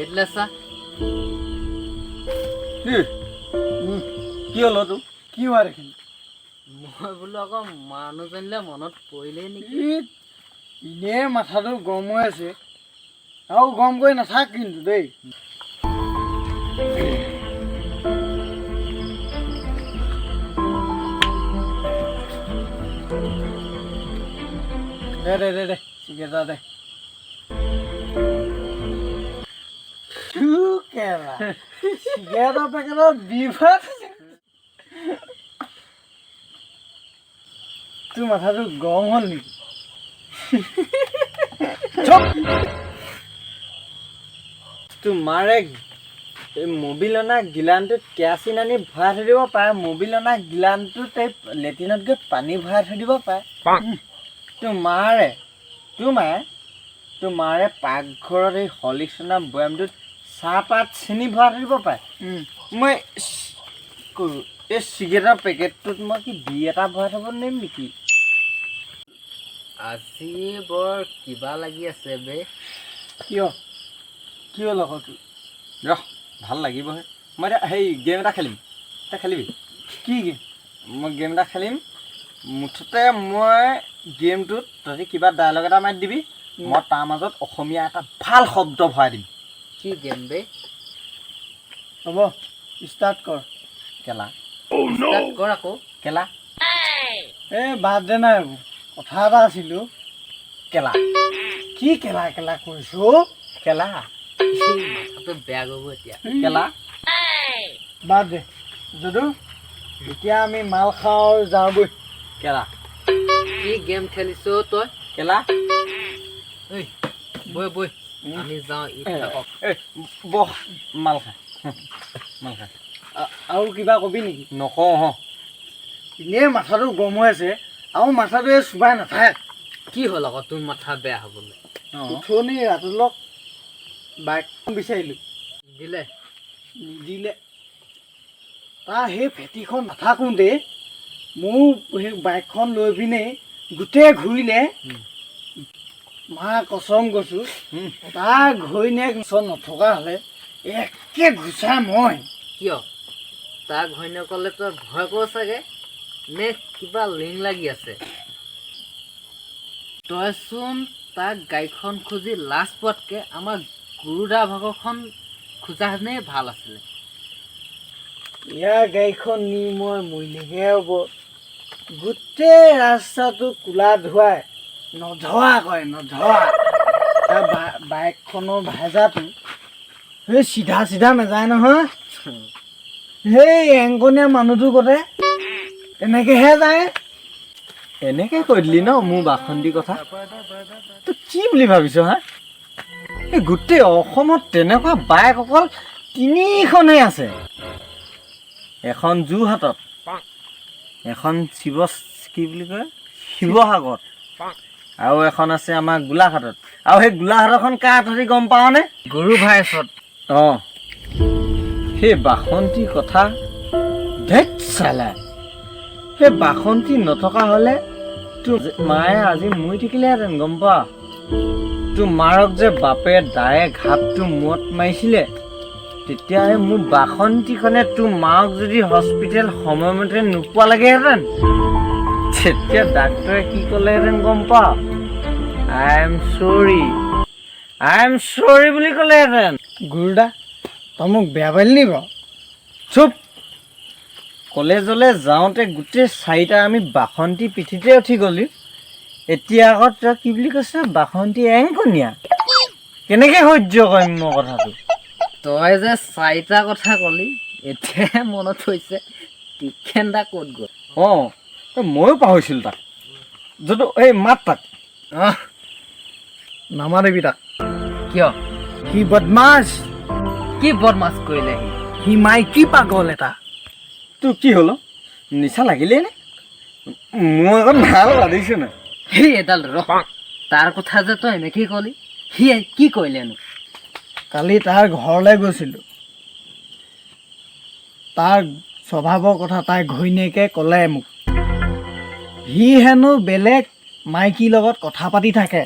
এইটোলৈ চা। কি কি হ'ল তোৰ? কি হোৱা দেখিলি? মই বোলো আকৌ মানুহজনীলৈ মনত পৰিলেই নেকি। এনেই মাথাটো গৰম হৈ আছে, আৰু গৰম কৰি নাথাক কিন্তু দেই। দে দে দে দে, চিগাৰেট এটা দে। কেলা, চিগাৰেটৰ পেকেটত বিফ তোৰ মাথাটো গৰম হ'ল নেকি? তোৰ মাৰে এই মবিল অনা গিলানটোত কেৰাচিন আনি ভৰাই থৈ দিব পাৰে, মবিল অনা গিলানটোত এই লেট্ৰিনত গৈ পানী ভৰাই থৈ দিব পাৰে। তোৰ মাৰে পাকঘৰত এই হৰলিক্স অনা বৈয়ামটোত চাহপাত চেনি ভৰাই থৈ দিব পাৰে। মই কৰোঁ, এই চিগাৰেটৰ পেকেটটোত মই কি বিড়ি এটা ভৰাই থ'ব নোৱাৰিম নেকি? আজি বৰ কিবা লাগি আছে বে। কিয়, কি হ'ল আকৌ তোৰ? ৰহ, ভাল লাগিবহে। মই এতিয়া সেই গেম এটা খেলিম, তই খেলিবি? কি গেম? মই গেম এটা খেলিম। মুঠতে মই গেমটোত তহঁতি কিবা ডায়লগ এটা মাৰি দিবি, মই তাৰ মাজত অসমীয়া এটা ভাল শব্দ ভৰাই দিম। কি গেম বে? হ'ব, ষ্টাৰ্ট কৰ। কেলা। ষ্টাৰ্ট কৰ আকৌ। কেলা। এই বাদ দে না এইবোৰ। কথা এটা আছিলো। কেলা। কি কেলা কেলা কৰিছো? কেলা। এই মাথাটো বেয়া কৰিব এতিয়া। কেলা। বাদ দে যদু, এতিয়া আমি মাল খাওঁ যাওঁ বৈ। কেলা। কি গেম খেলিছ তই? কেলা। ঐ বৈ বৈ, আমি যাওঁ, ই থাকক। এই বহ, মাল খা, মাল খা। আৰু কিবা কবি নেকি? নকওঁ হ। এনেই মাথাটো গৰম হৈ আছে আৰু মাথাটো এই চুবাই নাথাক। কি হ'ল আকৌ তোৰ মাথা বেয়া হ'বলৈ? উঠনি ৰাতুলক বাইকখন বিচাৰিলোঁ। দিলে? নিদিলে। তাৰ সেই ফেটিখন নাথাকোঁতে মোৰ সেই বাইকখন লৈ পিনে গোটেই ঘূৰিলে। মা কচম কৈছোঁ, তাৰ ঘৈণীয়েক ওচৰত নথকা হ'লে একে ঘুচা মই। কিয়, তাৰ ঘৈণীয়েকলে তই ভয় কৰ চাগে নে কিবা লিংক লাগি আছে? তইচোন তাক গাড়ীখন খুজি লাজ পোৱাতকৈ আমাৰ গুৰুদা ভাগৰখন খোজাহেঁতেনেই ভাল আছিলে। ইয়াৰ গাড়ীখন নি মই মৰিলেহে হ'ব। গোটেই ৰাস্তাটো কোলা ধুৱাই নধৰা কয় নধৰা। তাৰ বাইকখনৰ ভাজাটো সেই চিধা চিধা নাযায় নহয়, সেই এংকনীয়া মানুহটো কতে তেনেকেহে যায়। এনেকে কৈ দিলি ন মোৰ বাসন্তীৰ কথা? তই কি বুলি ভাবিছ হা? এই গোটেই অসমত তেনেকুৱা বাইক অকল তিনিখনেই আছে। এখন যোৰহাটত, এখন শিৱ কি বুলি কয় শিৱসাগৰত, আৰু এখন আছে আমাৰ গোলাঘাটত। আৰু সেই গোলাঘাটখন কাৰ তহঁতি গম পাৱনে? গৰু ভাই ওচৰত। অঁ, সেই বাসন্তীৰ কথা, ধেৎ চালা, সেই বাসন্তী নথকা হ'লে তোৰ মায়ে আজি মৰি থাকিলেহেঁতেন, গম পা? তোৰ মাৰক যে বাপে দায়ে ঘাপটো মূৰত মাৰিছিলে, তেতিয়া এই মোৰ বাসন্তীখনে তোৰ মাক যদি হস্পিটেল সময়মতে নোপোৱা লাগেহেঁতেন, তেতিয়া ডাক্তৰে কি ক'লেহেঁতেন গম পা? "I am sorry, I am sorry" বুলি ক'লেহেঁতেন। গুৰুদা, তই মোক বেয়া পালি নি বাৰু? চুপ। কলেজলৈ যাওঁতে গোটেই চাৰিটা আমি বাসন্তী পিঠিতে উঠি গ'লি, এতিয়া আকৌ তই কি বুলি কৈছ, বাসন্তী এংকনীয়া? কেনেকৈ সহ্য কৰিম মই কথাটো? তই যে চাৰিটা কথা ক'লি, এতিয়াহে মনত পৰিছে টিকেন দা ক'ত গ'ল। অঁ, ময়ো পাহৰিছিলোঁ তাক। য'তো এই মাত তাক। অঁ। নামাতিবি তাক। কিয়? সি বদমাছ। কি বদমাছ কৰিলে সি? সি মাইকী পাগল এটা। তোৰ কি হ'ল অ? নিচা লাগিলেই নে? মোৰ আকৌ ভাল লাগিছে নে? সেই এডাল ৰহ, তাৰ কথা যে তই এনেকেই ক'লি, সি কি কৰিলেনো? কালি তাৰ ঘৰলৈ গৈছিলোঁ। তাৰ স্বভাৱৰ কথা তাৰ ঘৈণীয়েকে ক'লে মোক। সি হেনো বেলেগ মাইকীৰ লগত কথা পাতি থাকে।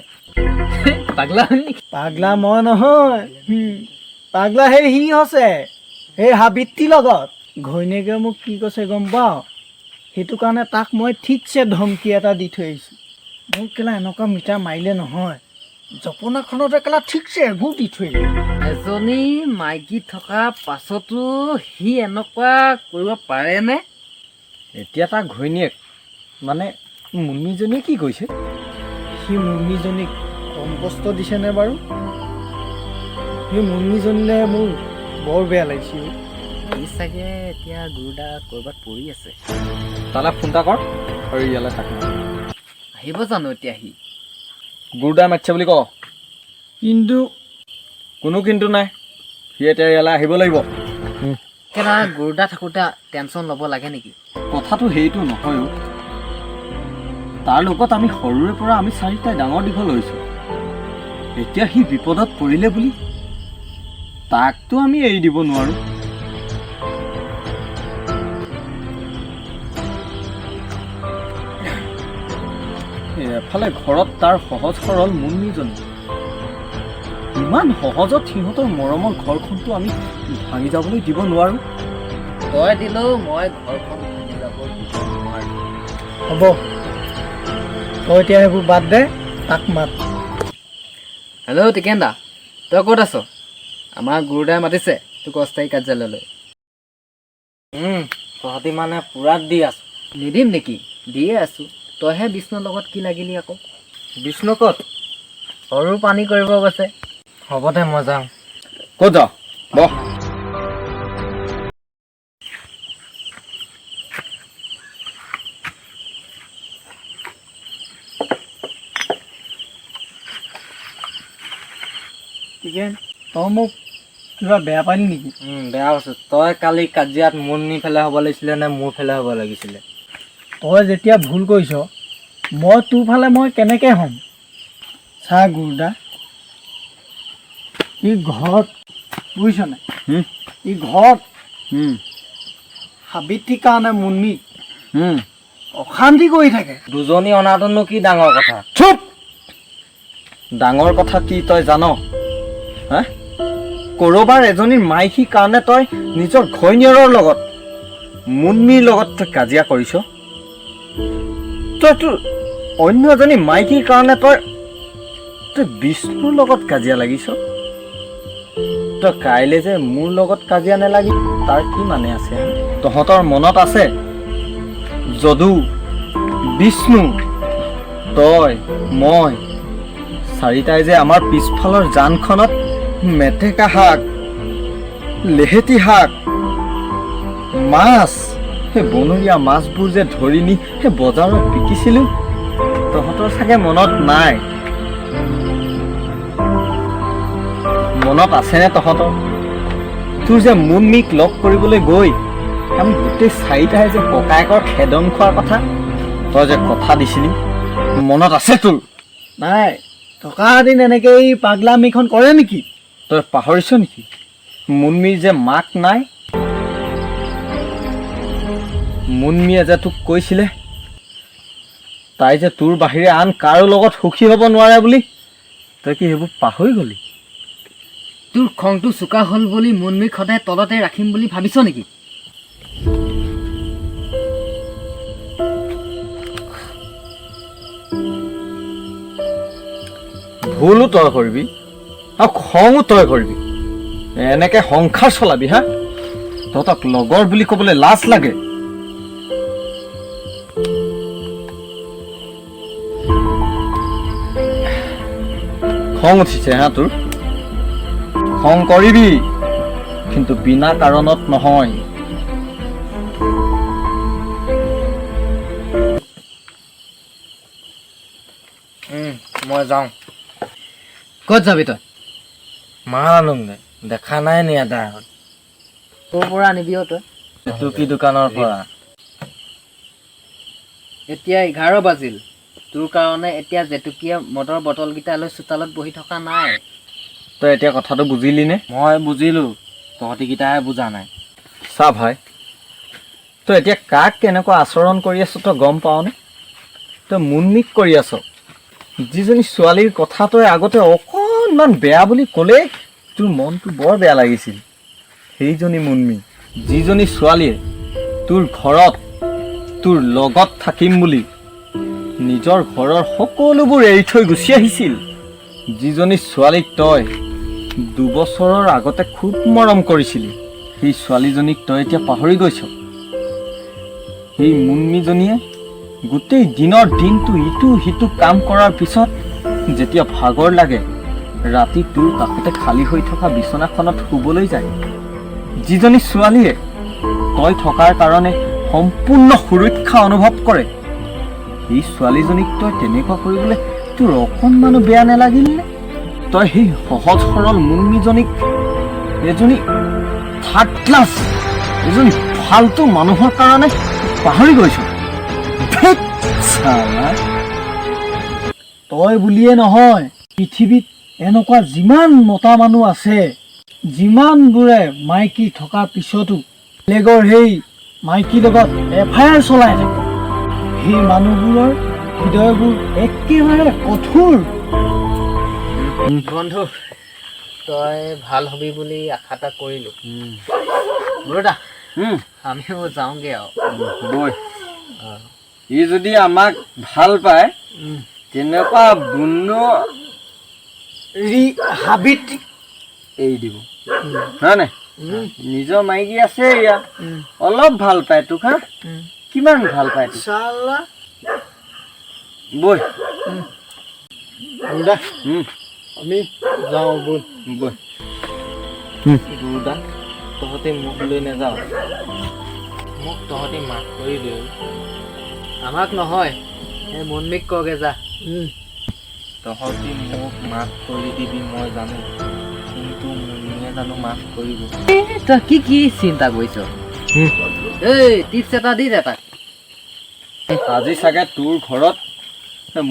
পাগলা হ'ল নেকি? পাগলা মই নহয়। পাগলা সেই সি হৈছে সেই সাবিত্ৰীৰ লগত। ঘৈণীয়েকে মোক কি কৈছে গম পাৱ? সেইটো কাৰণে তাক মই ঠিকছে ধমকি এটা দি থৈ আহিছোঁ। মোক কেলা এনেকুৱা মিঠা মাৰিলে নহয়, জপনাখনতে কেলা ঠিকছে এঘোৰ দি থৈ আহিলোঁ। এজনী মাইকী থকা পাছতো সি এনেকুৱা কৰিব পাৰেনে? এতিয়া তাৰ ঘৈণীয়েক মানে মুন্নীজনীয়ে কি কৰিছে? সি মুন্নীজনীক কম কষ্ট দিছেনে বাৰু? সেই মুন্নীজনীলে মোৰ বৰ বেয়া লাগিছে অ'। সি চাগে এতিয়া গুৰুদা ক'ৰবাত পৰি আছে। তালৈ ফোন এটা কৰ আৰু ইয়ালৈ তাক মাত। আহিব জানো এতিয়া সি? গুৰুদাই মাতিছে বুলি ক। কিন্তু কোনো কিন্তু নাই, সি এতিয়া ইয়ালৈ আহিব লাগিব। কেলা গুৰুদা থাকোঁতে টেনশ্যন ল'ব লাগে নেকি? কথাটো সেইটো নহয় অ'। তাৰ লগত আমি সৰুৰে পৰা আমি চাৰিটাই ডাঙৰ দীঘল হৈছোঁ। এতিয়া সি বিপদত পৰিলে বুলি তাকতো আমি এৰি দিব নোৱাৰোঁ। এফালে ঘৰত তাৰ সহজ সৰল মুন্নীজনী, ইমান সহজত সিহঁতৰ মৰমৰ ঘৰখনটো আমি ভাঙি যাবলৈ দিব নোৱাৰোঁ। তই দিলেও মই ঘৰখন ভাঙি যাব দিব নোৱাৰোঁ। হ'ব, তই এতিয়া সেইবোৰ বাদ দে, তাক মাত। হেল্ল' টিকেন দা, তই ক'ত আছ? আমাৰ গুৰুদাই মাতিছে তোক অস্থায়ী কাৰ্যালয়লৈ। তহঁতি মানে পূৰা দি আছ। নিদিম নেকি? দিয়ে আছোঁ। তইহে বিষ্ণুৰ লগত কি লাগিলি আকৌ? বিষ্ণু ক'ত? সৰু পানী কৰিব গৈছে। হ'ব দে, মই যাওঁ। ক'ত যাওঁ বহ। ঠিকে, তই মোক কিবা বেয়া পালি নেকি? বেয়া পাইছোঁ। তই কালি কাজিয়াত মুন্নি ফালে হ'ব লাগিছিলে নে মোৰ ফালে হ'ব লাগিছিলে? তই যেতিয়া ভুল কৰিছ, মই তোৰ ফালে মই কেনেকৈ হ'ম? চা গুৰুদা, ই ঘৰত বুজিছ নাই, ই ঘৰত সাবিত্ৰীৰ কাৰণে মুন্নি অশান্তি কৰি থাকে। দুজনী অনাটোনো কি ডাঙৰ কথা? চুপ! ডাঙৰ কথা কি তই জান? হা, ক'ৰবাৰ এজনী মাইকীৰ কাৰণে তই নিজৰ ঘৈণীয়েৰৰ লগত, মুন্নিৰ লগত তই কাজিয়া কৰিছ। তই তোৰ অন্য এজনী মাইকীৰ কাৰণে তই তই বিষ্ণুৰ লগত কাজিয়া লাগিছ। তই কাইলৈ যে মোৰ লগত কাজিয়া নেলাগি তাৰ কি মানে আছে, হা? তহঁতৰ মনত আছে যদু, বিষ্ণু, তই, মই চাৰিটাই যে আমাৰ পিছফালৰ জানখনত মেটেকা শাক, লেহেতি শাক, মাছ, সেই বনৰীয়া মাছবোৰ যে ধৰি নি সেই বজাৰত বিকিছিলোঁ, তহঁতৰ চাগে মনত নাই। মনত আছেনে তহঁতৰ তোৰ যে মুন্মিক লগ কৰিবলৈ গৈ আমি গোটেই চাৰিটাই যে ককায়েকৰ খেদন খোৱাৰ কথা তই যে কথা দিছিলি, মনত আছে তোৰ? নাই থকা দিন এনেকৈ এই পাগলামিখন কৰে নেকি? তই পাহৰিছ নেকি মুন্মিৰ যে মাক নাই? মুন্মিয়ে যে তোক কৈছিলে তাই যে তোৰ বাহিৰে আন কাৰো লগত সুখী হ'ব নোৱাৰে বুলি, তই কি সেইবোৰ পাহৰি গ'লি? তোৰ খংটো চোকা হ'ল বুলি মুন্মিক সদায় তলতে ৰাখিম বুলি ভাবিছ নেকি? ভুলো তই কৰিবি আৰু খঙো তই কৰিবি, এনেকে সংসাৰ চলাবি? হা, তহঁতক লগৰ বুলি ক'বলৈ লাজ লাগে। খং উঠিছে হা তোৰ? খং কৰিবি, কিন্তু বিনা কাৰণত নহয়। মই যাওঁ। ক'ত যাবি তই? মাল আনোগৈ, দেখা নাই নি এটা? ক'ৰ পৰা আনিবি অ' তই? টুকি দোকানৰ পৰা। এতিয়া 11 বাজিল। তোৰ কাৰণে এতিয়া জেতুকীয়ে মদৰ বটলকেইটা লৈ চোতালত বহি থকা নাই। তই এতিয়া কথাটো বুজিলি নে? মই বুজিলোঁ, তহঁতিকেইটাহে বুজা নাই। চা ভাই, তই এতিয়া কাক কেনেকুৱা আচৰণ কৰি আছ তই গম পাৱনে? তই মুন্মিক কৰি আছ। যিজনী ছোৱালীৰ কথা তই আগতে অকণমান বেয়া বুলি ক'লেই তোৰ মনটো বৰ বেয়া লাগিছিল। সেইজনী মুন্মি, যিজনী ছোৱালীয়ে তোৰ ঘৰত তোৰ লগত থাকিম বুলি নিজৰ ঘৰৰ সকলোবোৰ এৰি থৈ গুচি আহিছিল, যিজনী ছোৱালীক তই 2 বছৰৰ আগতে খুব মৰম কৰিছিলি, সেই ছোৱালীজনীক তই এতিয়া পাহৰি গৈছ। সেই মুন্মিজনীয়ে গোটেই দিনৰ দিনটো ইটো সিটো কাম কৰাৰ পিছত যেতিয়া ভাগৰ লাগে, ৰাতি তোৰ কাষতে খালী হৈ থকা বিচনাখনত শুবলৈ যায়, যিজনী ছোৱালীয়ে তই থকাৰ কাৰণে সম্পূৰ্ণ সুৰক্ষা অনুভৱ কৰে, সেই ছোৱালীজনীক তই তেনেকুৱা কৰিবলৈ তোৰ অকণমানো বেয়া নালাগিল নে? তই সেই সহজ সৰল মুন্মিজনীক এজনী থাৰ্ড ক্লাছ, এজনী ফাল্টু মানুহৰ কাৰণে পাহৰি গৈছ। ধেৎ চালা। তই বুলিয়ে নহয়, পৃথিৱীত এনেকুৱা যিমান মতা মানুহ আছে, যিমানবোৰে মাইকী থকাৰ পিছতো বেলেগৰ সেই মাইকীৰ লগত এফায়াৰ চলাই থাকে, সেই মানুহবোৰৰ হৃদয়বোৰ একেবাৰে কঠোৰ। বন্ধু, তই ভাল হবি বুলি আশা এটা কৰিলোঁ। গুৰুদা, আমিও যাওঁগে আৰু। বৈ। ই যদি আমাক ভাল পায়, তেনেকুৱা বুন্ন ৰি হাবিত এৰি দিব হয় নাই? নিজৰ মাইকী আছে ইয়াত, অলপ ভাল পায় তোক। হা, কিমান ভাল পায় তোক। চালা। বৈ। গুৰুদা, আমি যাওঁ ব'ল। বৈ। গুৰুদা, তহঁতে মোক লৈ নাযাৱ? মোক তহঁতে মাফ কৰি দে। আমাক নহয়, এই মুন্মিক কগে যা। তহঁতি মোক মাফ কৰি দিবি মই জানো, কিন্তু মুন্মিয়ে জানো মাফ কৰিব? তই কি কি চিন্তা কৰিছ? এই টিপছ এটা দি দে তাক। আজি চাগে তোৰ ঘৰত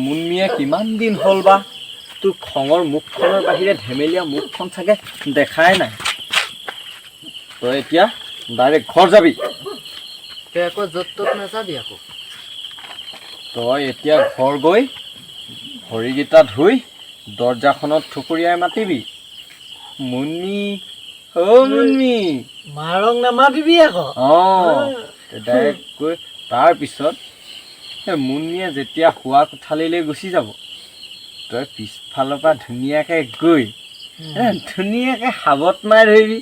মুন্মিয়ে কিমান দিন হ'ল বা তোৰ খঙৰ মুখখনৰ বাহিৰে ধেমেলীয়া মুখখন চাগে দেখাই নাই। তই এতিয়া ডাইৰেক্ট ঘৰ যাবি। তই আকৌ য'ত ত'ত নাযাবি আকৌ। তই এতিয়া ঘৰ গৈ ভৰিকেইটা ধুই দৰ্জাখনত থুকুৰিয়াই মাতিবি, "মুন্মি, অ' মুন্মি।" মাৰক নামাতিবি আকৌ। অঁ, ডাইৰেক্ট গৈ তাৰপিছত সেই মুন্মিয়ে যেতিয়া শোৱা কোঠালিলৈ গুচি যাব, তই পিছফালৰ পৰা ধুনীয়াকৈ গৈ ধুনীয়াকৈ সাবত মাৰি ধৰিবি।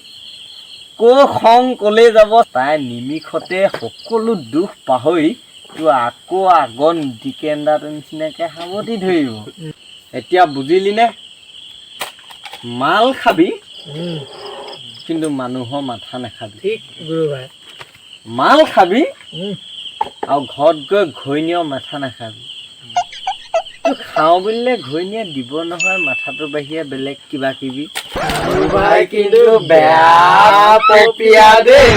ক' খং ক'লে যাব, তাই নিমিষতে সকলো দুখ পাহৰি তোৰ আকৌ আগৰ ডিকেণ্ডাটোৰ নিচিনাকৈ সাৱটি ধৰিব। এতিয়া বুজিলি নে? মাল খাবি, কিন্তু মানুহৰ মাথা নাখাবি। ঠিক গুৰু ভাই। মাল খাবি আৰু ঘৰত গৈ ঘৈণীয়েৰ মাথা নাখাবি। তোক খাওঁ বুলিলে ঘৈণীয়ে দিব নহয় মাথাটোৰ বাহিৰে বেলেগ কিবা কিবি। ভাই কিন্তু বেয়া পপীয়া দেই।